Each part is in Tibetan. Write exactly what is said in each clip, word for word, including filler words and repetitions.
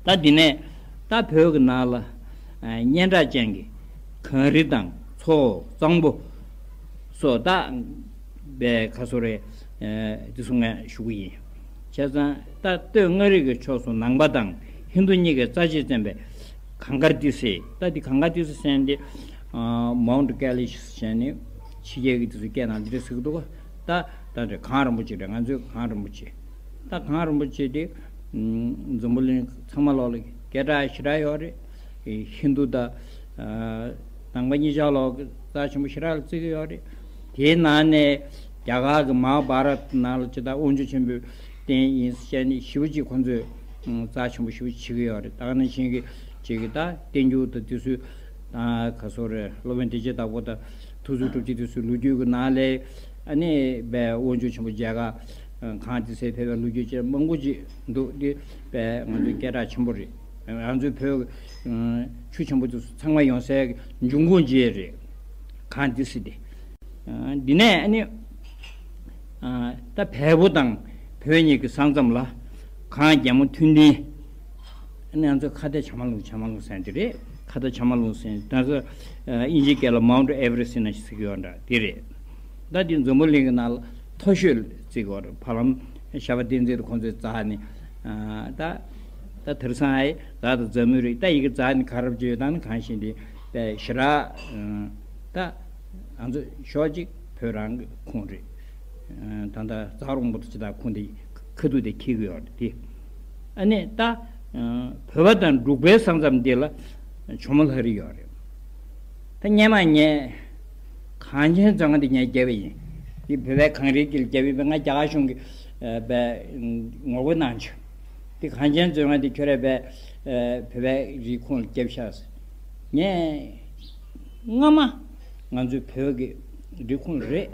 ད་འདི་ནས་ད་བོད་ཀྱི་ནང་ལ་ཨ་སྙན་གྲགས་ཅན་གྱི་གངས་རི་དང་མཚོ་གཙང་པོ་སོགས་ད་བའི་ཁ་སོ་རེ་ཨ་འདི་གསུང་ངས་ཞུ་གི་ཡིན། བྱས་ཙང་ད་སྟོད་མངའ་རིས་ཀྱི་ཕྱོགས་སུ་ནང་པ་དང་ཧིན་རྡུ་གཉིས་ཀྱི་རྩ་ཆེས་བཙན་པའི་གངས་དཀར་ཏི་སེ། ད་འདི་གངས་དཀར་ཏི་སེ་ཟེར་འདི་ཨ་མའུན་ཊི་ཀེ་ལི་ཤི་ཟེར་ནས་ཕྱི་རྒྱལ་གྱི་དེ་ཚོ་སྐད་ནང་འདི་འདྲ་ཟེར་གི་འདུག་ག་ད་ད་འདྲ་གངས་རིན་པོ་ཆེ་རེད། ང་ཚོའི་གངས་རིན་པོ་ཆེ། ད་གངས་རིན་པོ་ཆེ་དེ་འཛམ་བུ་གླིང་ཚང་མ་ལོག་ལ་སྐད་གྲགས་ཞེ་དྲག་ཡོད་རེད། ཧིན་རྡུ་དང་ནང་པ་གཉིས་ཆ་ལོག་རྩ་ཆེན་པོ་ཞེ་དྲག་ལ་བརྩི་གི་ཡོད་རེད། དེའི་ནང་ནས་རྒྱ་གར་གྱི་མ་ཧཱ་བྷ་རཏ་ནང་ལ་ཇི་ལྟར་དབང་ཕྱུག་ཆེན་པོའི་རྟེན་ཡིན་ཟེར་ནས་ཞེ་པོ་ཅིག་ཁོང་ཚོས་རྩ་ཆེན་པོ་ཞེ་པོ་བྱེད་ཀྱི་ཡོད་རེད། ད་ག་ནང་བཞིན་གྱི་ཅིག་གི་ད་བསྟན་འགྱུར་དང་དེ་ཚོའི་ད་ག་སོ་རེད། སློབ་དཔོན་བདེ་བྱེད་བདག་པོ་དང་ཐུགས་སྲས་གྲུབ་རྗེ་དེ་ཚོའི་ལོ་རྒྱུས་ཀྱི་ནང་ལས་ཨ་ནི་བའི་དབང་ཕྱུག་ཆེན་པོ་མཇལ་ཁ་གངས་ཏི་སེ་ཕེབས་པའི་ལོ་རྒྱུས་ཅིག་མང་པོ་ཅིག་འདུག་འདི་བའི་ང་ཚོའི་སྐད་གྲགས་ཆེན་པོ་རེད། ང་ཚོའི་བོད་ཆུ་ཆེན་པོ་དེ་ཚོ་ཚང་མ་ཡོང་སའི་འབྱུང་ཁུངས་ཅིག་རེད། གངས་ཏི་སེ་དེ། འདི་ནས་ཨ་ནི་ད་བལ་པོ་དང་བོད་གཉིས་ཀྱི་ས་མཚམས་ལ་གངས་རྒྱལ་མོ་མཐུན་ལྡན། ཨ་ནི་ང་ཚོ་ཁ་བརྡ་བྱ་མ་ལུང་བྱ་མ་ལུང་ཟེར་འདི་རེད། ཁ་བརྡ་བྱ་མ་ལུང་ཟེར་ད་ཚོ་དབྱིན་ཇིའི་སྐད་ལ་མའུན་ཊི་ཨེ་ཝ་རེ་སི་ཟེར་ན་ཞིག་ཟེར་གྱི་ཡོད་འདྲ་འདི་རེད། ད་འདི་འཛམ་བུ་གླིང་གི་ནང་ལ་མཐོ་ཤོས་ལ་བརྩི་གི་ཡོད་རེད། བར་ལམ་ཞྭ་པ་བསྟན་འཛིན་དང་ཁོང་ཚོས་འཛེགས་ནས་ད་ད་དེང་སང་ཨེ་ད་ད་འཛམ་བུ་རེད། ད་ཡི་གེ་འཛེགས་ནས་ག་རེ་བྱས་ཡོད་ད་ནི་གང་ཤེས་འདི་པའི་ཞེ་དྲག་ད་ང་ཚོ་ཕྱོགས་གཅིག་བོད་རང་གི་ཁོངས་རེད། ད་ལྟ་ཛ་རོང་པོ་དང་ཅི་ད་ཁོང་དེ་ཁ་ཐུག་དེ་འཁྱེར་གི་ཡོད་རེད་དེ། ཨ་ནི་ད་བོད་པ་དང་འབྲུག་པའི་ས་མཚམས་འདི་ལ་ཇོ་མོ་ལྷ་རི་ཡོད་རེད། ད་སྔོན་མ་ངས་གངས་ཅན་མཛོད་ལྔ་འདི་ངས་བརྒྱབ་པ་ཡིན། འདི་བོད་པའི་གངས་རིའི་དཀྱིལ་བརྒྱབ་ཡིན་པས། ང་རྒྱ་གར་གཞུང་གིས་པའི་ངོ་རྒོལ་གནང་བྱུང་། འདི་གངས་ཅན་མཛོད་ལྔ་འདི་ཁྱོད་རས་པའི་བོད་པའི་རིགས་ཁོངས་ལ་བརྒྱབ་ཤག་ཟེར། ངས་སྔ་མ་ང་ཚོའི་བོད་ཀྱི་རིགས་ཁོངས་རེད།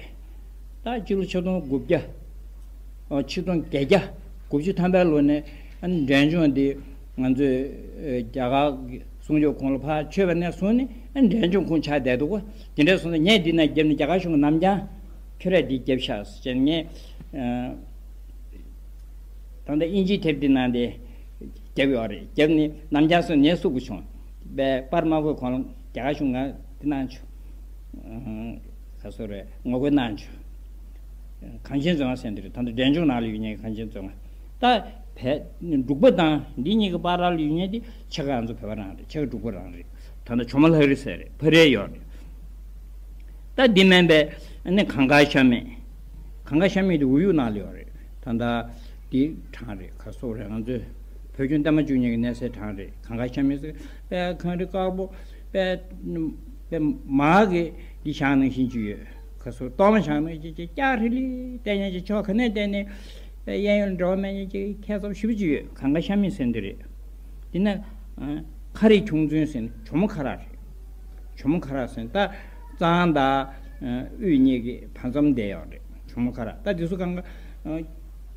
ད་སྤྱི་ལོ་ཆིག་སྟོང་དགུ་བརྒྱ་ཨོ་ཆིག་སྟོང་བརྒྱད་བརྒྱ་དགུ་བཅུ་ཐམ་པའི་ལོ་ནས་ཨ་ནི་འབྲས་ལྗོངས་འདི་ང་ཚོས་ཨེ་རྒྱ་གར་གྱི་སྲུང་སྐྱོབ་ཁོངས་ལ་ཕར་ཆོད་པ་ནས་བཟུང་ནས་ཨ་ནི་འབྲས་ལྗོངས་ཁོངས་ཆགས་བསྡད་འདུག་གོ། དེ་འདྲ་སོང་ཙང་ངས་འདི་ན་བརྒྱབ་ནས་རྒྱ་གར་གཞུང་གི་ནམ་རྒྱང་ཁྱོད་རས་འདི་བརྒྱབ་ཤག་ཟེར་ནས་ངས་ཨ་ད་ལྟ་དབྱིན་ཇིའི་དེབ་འདི་ནང་དེ་བརྒྱབ་ཡོད་རེད། བརྒྱབ་ནས་ནམ་རྒྱང་སོང་ནས་སུ་གུ་བྱུང་པའི་པར་མ་གོ་གོང་ལ་རྒྱ་གར་གཞུང་ང་འདི་གནང་བྱུང་། ག་སོ་རེད། ངོ་རྒོལ་གནང་བྱུང་། གངས་ཅན་མཛོད་ལྔ་ཟེར་འདི་རེད། ད་ལྟ་འབྲས་ལྗོངས་ནང་ལ་ཡོད་མཁན་གངས་ཅན་མཛོད་ལྔ། ད་བལ་འབྲུག་པ་དང་འདི་གཉིས་ཀྱི་བར་ལ་ཡོད་མཁན་འདི་ཕྱེད་ཀ་ང་ཚོ་བོད་པ་རང་རེད། ཕྱེད་ཀ་འབྲུག་པ་རང་རེད། ད་ལྟ་ཇོ་མོ་ལྷ་རི་ཟེར་རེད། ཕ་རེ་ཡོད་རེད། ད་འདི་མིན་པའི་ཨ་ནི་གངས་དཀར་ཤ་མེད། གངས་དཀར་ཤ་མེད་དེ་དབུས་གཡུ་ནང་ལ་ཡོད་རེད། ད་ལྟ་འདི་གྲངས་རེད། ག་སོ་རེད། ང་ཚོས་བོད་ལྗོངས་བརྟན་མ་བཅུ་གཉིས་ཀྱི་གནས་སའི་གྲངས་རེད། གངས་དཀར་ཤ་མེད་ཟེར་པའི་གངས་རི་དཀར་པོ་པའི་པའི་མ་གི་འདི་བཞག་ནང་བཞིན་གྱི་ཡོད། ག་སོ་གཏོར་མ་བཞག་ནང་བཞིན་གྱི་ཀྱག་རི་ལི་བལྟས་ཉན་གྱི་ཕྱོགས་ག་ནས་བལྟས་ནས་པའི་གཡས་གཡོན་འབྲེལ་བ་མེད་ཉན་གྱི་ཁྱད་མཚར་ཞེ་པོ་ཅིག་ཡོད། གངས་དཀར་ཤ་མེད་ཟེར་འདི་རེད། འདི་ན་ཨ་ཁ་རི་ཁྱུང་བཙུན་ཟེར་ཇོ་མོ་ཁ་རག་རེད། ཇོ་མོ་ཁ་རག་ཟེར་ད་གཙང་དང་དབུས་གཉིས་ཀྱི་བར་མཚམས་བསྡད་ཡོད་རེད། ཇོ་མོ་ཁ་རག་ད་དེ་ཚོ་གང་ག་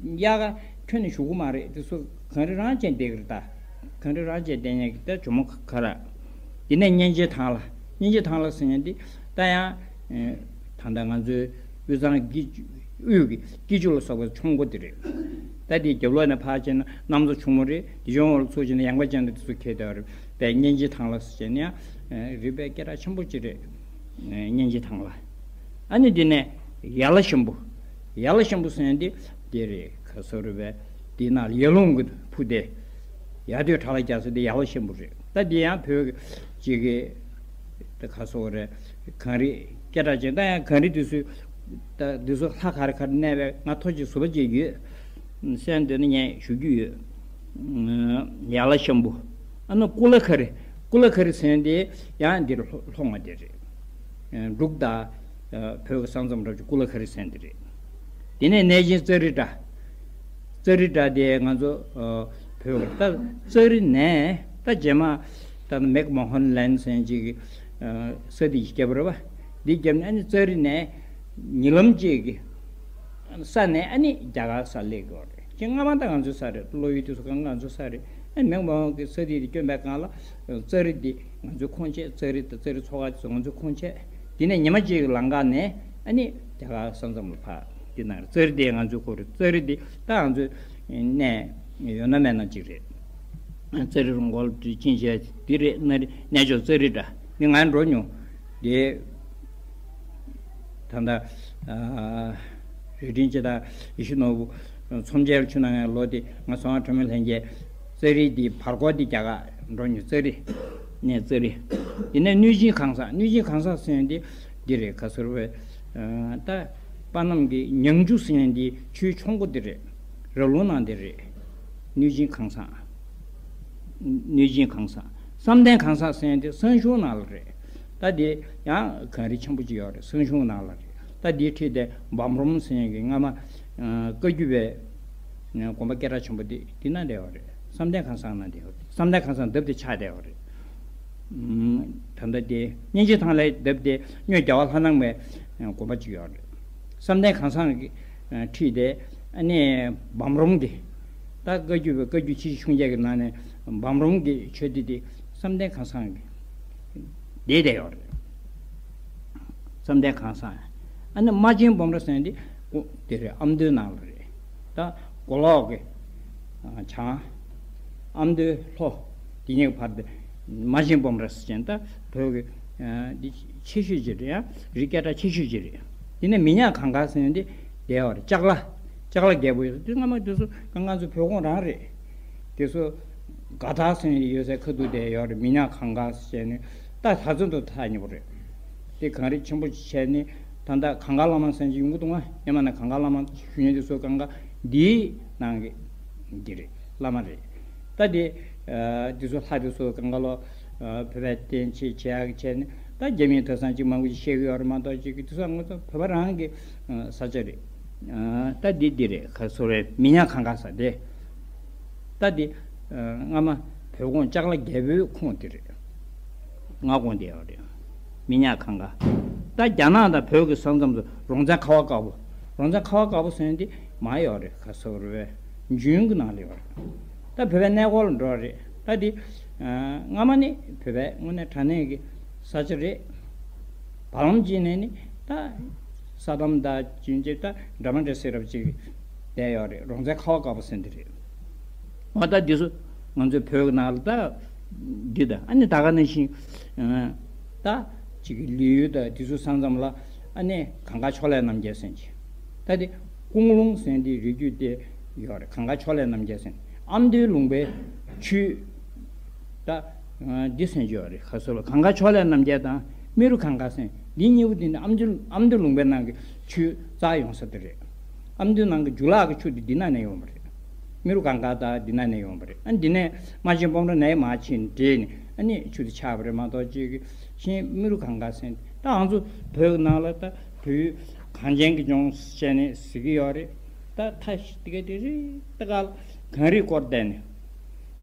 དབྱར་ཁ་ཁྱོན་ནས་བཞུགས་གི་མ་རེད། དེ་ཚོ་གངས་རི་རང་ཅན་བསྡད་ཀྱི་རེད། ད་གངས་རི་རང་ཅན་བསྡད་མཁན་གྱི་ད་ཇོ་མོ་ཁ་རག་དེ་ནས་གཉན་ཆེན་ཐང་ལྷ། གཉན་ཆེན་ཐང་ལྷ་ཟེར་མཁན་འདི་ད་ཡང་ད་ལྟ་ང་ཚོའི་དབུས་གཙང་གི་དབུས་ཀྱི་སྐྱིད་ཆུ་ལ་སོགས་པའི་ཆུ་མགོ་དེ་རེད། ད་དེའི་རྒྱབ་ལོགས་ནས་ཕར་ཕྱིན་ན་གནམ་མཚོ་ཕྱུག་མོ་རེད། དེ་ཕྱོགས་ལ་ཚུར་ཕྱིན་ན་ཡངས་པ་ཅན་དེ་ཚོ་ཁེལ་བསྡད་པ་རེད། པའི་གཉན་ཆེན་ཐང་ལྷ་ཟེར་བྱས་ནས་ཡང་རི་པའི་སྐད་གྲགས་ཆེན་པོ་ཅིག་རེད། གཉན་ཆེན་ཐང་ལྷ། ཨ་ནི་དེ་ནས་ཡ་ལ་ཤམ་བུ། ཡ་ལ་ཤམ་བུ་ཟེར་མཁན་དེ་དེ་རེད། ག་སོ་རེད་པས། དེ་ནང་ལ་ཡར་ཀླུང་གི་ཕུ་དེ། ཡ་སྟོད་བྲག་ལ་རྒྱ་ས་དེ་ཡ་ལ་ཤམ་བུ་རེད། ད་དེ་ཡང་བོད་ཀྱི་ཅིག་གི་ད་ག་སོ་རེད། གངས་རི་སྐད་གྲགས་ཅན། ད་ཡང་གངས་རི་དེ་ཚོའི་ད་དེ་ཚོ་ལྷ་ག་རེ་ག་རེ་གནས་པའི་ང་ཐོ་ཅིག་ཟུར་པ་ཅིག་ཡོད། གསན་འདོད་ན་ངས་ཞུ་རྒྱུ་ཡོད། ཡ་ལ་ཤམ་བུ། ཨ་ནི་ཀུ་ལ་ཁ་རི། ཀུ་ལ་ཁ་རི་ཟེར་མཁན་དེ་ཡང་འདིར་ལྷོ་ལྷོ་ང་དེ་རེད། འབྲུག་དང་བོད་ཀྱི་ས་མཚམས་རབ་ཀྱི་ཀུ་ལ་ཁ་རི་ཟེར་མཁན་དེ་རེད། དེ་ནས་གནས་ཆེན་ཙཱ་རི་ཏྲ། ཙཱ་རི་ཏྲ་དེ་ང་ཚོ་བོད་ཀྱི་ད་ཙཱ་རི་ནས་ད་རྗེས་མ་ད་མེག་མོ་ཧན་ལན་ཟེར་མཁན་ཅིག་གི་ས་དེ་ཞིག་བརྒྱབ་པ་རེད་པ། འདི་བརྒྱབ་ནས་ཨ་ནི་ཙཱ་རི་ནས་ཉེ་ལམ་ཅིག་གི་ས་ནས་ཨ་ནི་རྒྱ་གར་ས་སླེབས་ཀྱི་ཡོད་རེད། ཅིག་སྔ་མ་ད་ང་ཚོའི་ས་རེད། ལོ་ཡུལ་དེ་ཚོ་གང་ང་ཚོའི་ས་རེད། ཨ་ནི་མེག་མོ་ཧན་གྱི་ས་དེ་དེ་བསྐྱོན་པའི་སྒང་ལ་ཙཱ་རི་འདི་ང་ཚོའི་ཁོངས་ཆད། ཙཱ་རི་དང་ཙཱ་རི་ཚོ་ཁག་དེ་ཚོ་ང་ཚོའི་ཁོངས་ཆད། དེ་ནས་ཉི་མ་གཅིག་གི་ལམ་ཁ་ནས་ཨ་ནི་རྒྱ་གར་ས་མཚམས་ལ་ཕར་འདི་ན་རེད། ཙཱ་རི་དེ་ང་ཚོའི་ཁོངས་རེད། ཙཱ་རི་འདི་ད་ང་ཚོའི་གནས་ཡོད་ན་མེད་ན་ཅིག་རེད། རྩ་རི་རོང་འཁོར་དུ་ཕྱིན་བྱས་འདི་རེད། གནའ་རི་གནས་མཆོག་རྩ་རི་འདྲ་འདི་ང་འགྲོ་མྱོང་། དེ་ད་ལྟ་རི་ཀྲིན་སྤྱི་དང་ཡེ་ཤེས་ནོར་བུ་ཚོམས་ཆེན་ཆུ་ནང་ལོ་དེ་ང་སོང་ཁྲོ་མོ་ལྷན་རྒྱས་རྩ་རི་འདི་བར་སྐོར་འདི་རྒྱ་གར་འགྲོ་མྱོང་། རྩ་རི་གནས་རྩ་རི། དེ་ནས་གནོད་སྦྱིན་ཁང་བཟང་། གནོད་སྦྱིན་ཁང་བཟང་ཟེར་ཡ་འདི་འདི་རེད། ག་ཟེར་བས། ད་པ་སྣམ་གྱི་ཉང་ཆུ་ཟེར་ཡ་འདི་ཆུའི་ཆུ་འགོ་འདི་རེད། ར་ལུང་ནང་འདི་རེད། གནོད་སྦྱིན་ཁང་བཟང་། གནོད་སྦྱིན་ཁང་བཟང་། བསམ་གཏན་ཁང་བཟང་ཟེར་ཡ་འདི་སང་གཞུང་ནང་ལ་རེད། ད་འདི་ཡང་གངས་རི་ཆེན་པོ་ཅིག་ཡོད་རེད། སང་གཞུང་ནང་ལ་རེད། ད་འདིའི་འཁྲིས་དེ་བམ་རོམ་ཟེར་ཡ་གི་སྔ་མ་བཀའ་བརྒྱུད་པའི་དགོན་པ་སྐད་གྲགས་ཆེན་པོ་འདི་འདི་ན་བསྡད་ཡོད་རེད། བསམ་གཏན་ཁང་བཟང་ན་བསྡད་ཡོད་རེད། བསམ་གཏན་ཁང་བཟང་འདབས་དེ་ཆགས་བསྡད་ཡོད་རེད། ད་ལྟ་དེ་གཉན་ཆེན་ཐང་ལྷའི་འདབས་དེ་གཉོས་རྒྱལ་བ་ལྷ་ནང་མའི་དགོན་པ་ཅིག་ཡོད་རེད། བསམ་གཏན་ཁང་བཟང་གི་ཁྲིད་དེ་ཨ་ནི་བམ་རོམ་གྱི་ད་བཀའ་བརྒྱུད་པའི་བཀའ་བརྒྱུད་ཆེ་ཆུང་བརྒྱད་ཀྱི་ནང་ནས་བམ་རོམ་གྱི་ཆོས་སྡེ་དེ་བསམ་གཏན་ཁང་བཟང་གི་བསྡད་བསྡད་ཡོད་རེད། བསམ་གཏན་ཁང་བཟང་། ཨ་ནི་རྨ་ཆེན་སྤོམ་ར་ཟེར་འདི་དེ་རེད། ཨ་མདོའི་ནང་ལ་རེད། ད་མགོ་ལོག་གི་བྱང་ཨ་མདོའི་ལྷོ་དེ་གཉིས་ཀྱི་བར་དུ་རྨ་ཆེན་སྤོམ་ར་ཟེར་ཅན་ད་བོད་ཀྱི་འདི་ཆེ་ཤོས་ཅིག་རེད། ཡང་རི་སྐད་གྲགས་ཆེ་ཤོས་ཅིག་རེད། དེ་ནས་མི་ཉག་གངས་དཀར་ཟེར་འདི་དེ་བར་ལྕགས་ལ་ལྕགས་ལ་རྒྱལ་པོ་ཡོད། དེ་སྔ་མ་དེ་ཚོ་གང་ག་ཚོ་བོད་ཁོངས་རང་རེད། དེ་ཚོ་དགའ་ཐག་ཟེར་ནས་ཡོད་སའི་ཁ་ཐུག་དེ་ཡོད་རེད། མི་ཉག་གངས་དཀར་ཟེར་ནས་ད་ད་ཚོད་དུ་ཐག་ཉེ་པོ་རེད། དེ་གངས་རི་ཆེན་པོ་བྱས་ནས་ད་ལྟ་གངས་དཀར་བླ་མ་ཟེར་གྱི་ཡོང་གི་འདུག་ང་། སྔོན་མ་ན་གངས་དཀར་བླ་མ་ཞུ་མཁན་དེ་ཚོ་གང་ག་འདིའི་ནང་གི་འདི་རེད། བླ་མ་རེད། ད་དེ་འདི་ཚོ་ལྷ་དེ་ཚོ་གང་ག་ལོ་བོད་པའི་བསྟན་བཅོས་བྱེད་ཡག་བྱས་ནས་ད་རྒྱ་མིའི་ཐོས་བསམ་ཅིག་མང་པོ་ཅིག་བཤད་གི་ཡོད་རེད་མ་གཏོགས་ཅིག་གི་དེ་ཚོ་ང་ཚོ་བོད་པ་རང་གི་ས་ཆ་རེད། ད་འདི་འདི་རེད། ག་ཚོད་རེད། མི་ཉག་གངས་དཀར་ས་དེ། ད་འདི་སྔ་མ་བོད་ཁོངས་ལྕགས་ལ་རྒྱལ་པོའི་ཁོངས་དེ་རེད། མངའ་ཁོངས་དེ་ཡོད་རེད། མི་ཉག་གངས་དཀར། ད་རྒྱ་ནག་དང་བོད་ཀྱི་ས་མཚམས་སུ་རོང་ཚ་ཁ་བ་དཀར་པོ། རོང་ཚ་ཁ་བ་དཀར་པོ་ཟེར་ཡ་འདི་མར་ཡོད་རེད། ག་ཟེར་བ་རེད། འཇུན་གྱི་ནང་ལ་ཡོད་རེད། ད་བོད་པའི་གནས་སྐོར་ལ་འགྲོ་བ་རེད། ད་འདི་སྔ་མ་ནི་བོད་པའི་དངོས་གནས་དྲང་གནས་ཀྱི་ས་ཆ་རེད། བར་ལམ་གཅིག་ནས་ནི་ད་ས་དམ་དང་ཅིན་ཅེ་ད་འདྲ་མ་འདྲ་སེ་རབ་ཅིག་བསྡད་ཡོད་རེད། རོང་ཚ་ཁ་བ་དཀར་པོ་ཟེར་འདི་རེད། འོ་ད་འདི་ཚོ་ང་ཚོའི་བོད་ཀྱི་ནང་ལ་ད་འདི་ད་ཨ་ནི་ད་ག་ནང་བཞིན་ད་ཅིག་གི་ལི་ཡུལ་ད་འདི་ཚོ་ས་མཚམས་ལ་ཨ་ནི་གངས་དཀར་ཕྱོགས་ལས་རྣམ་རྒྱལ་ཟེར་གྱི་ད་འདི་ཀུང་ལུང་ཟེར་འདི་རི་རྒྱུད་དེ་ཡོད་རེད། གངས་དཀར་ཕྱོགས་ལས་རྣམ་རྒྱལ་ཟེར་ཨ་མདོའི་ལུང་པའི་ཆུ་ད་འདི་ཟེར་གྱི་ཡོད་རེད། ག་ཟེར་ལ་གངས་དཀར་ཕྱོགས་ལས་རྣམ་རྒྱལ་དང་རྨེ་རུ་གངས་དཀར་ཟེར་འདི་གཉིས་པོ་འདི་ནི་ཨ་མདོ་ཨ་མདོ་ལུང་པའི་ནང་གི་ཆུ་རྩ་ཡོང་ས་དེ་རེད། ཨ་མདོའི་ནང་གི་འཇུ་ལག་གི་ཆུ་དེ་འདི་ན་ནས་ཡོང་བ་རེད། རྨེ་རུ་གངས་དཀར་དང་འདི་ན་ནས་ཡོང་བ་རེད། ཨ་འདི་ནས་རྨ་ཆེན་སྤོམ་ར་ནས་མར་ཕྱིན་འདྲེས་ནས་ཨ་ནི་ཆུ་དེ་ཆགས་པ་རེད་མ་གཏོགས་ཅིག་གི་ཤིང་རྨེ་རུ་གངས་དཀར་ཟེར་ད་ང་ཚོ་བོད་ནང་ལ་ད་བོད་གངས་ཅན་གྱི་ལྗོངས་ཟེར་ནས་ཟེར་གྱི་ཡོད་རེད། ད་མཐའ་དེ་ག་དེ་རེད། ད་ག་གངས་རིས་བསྐོར་བསྡད་ནས་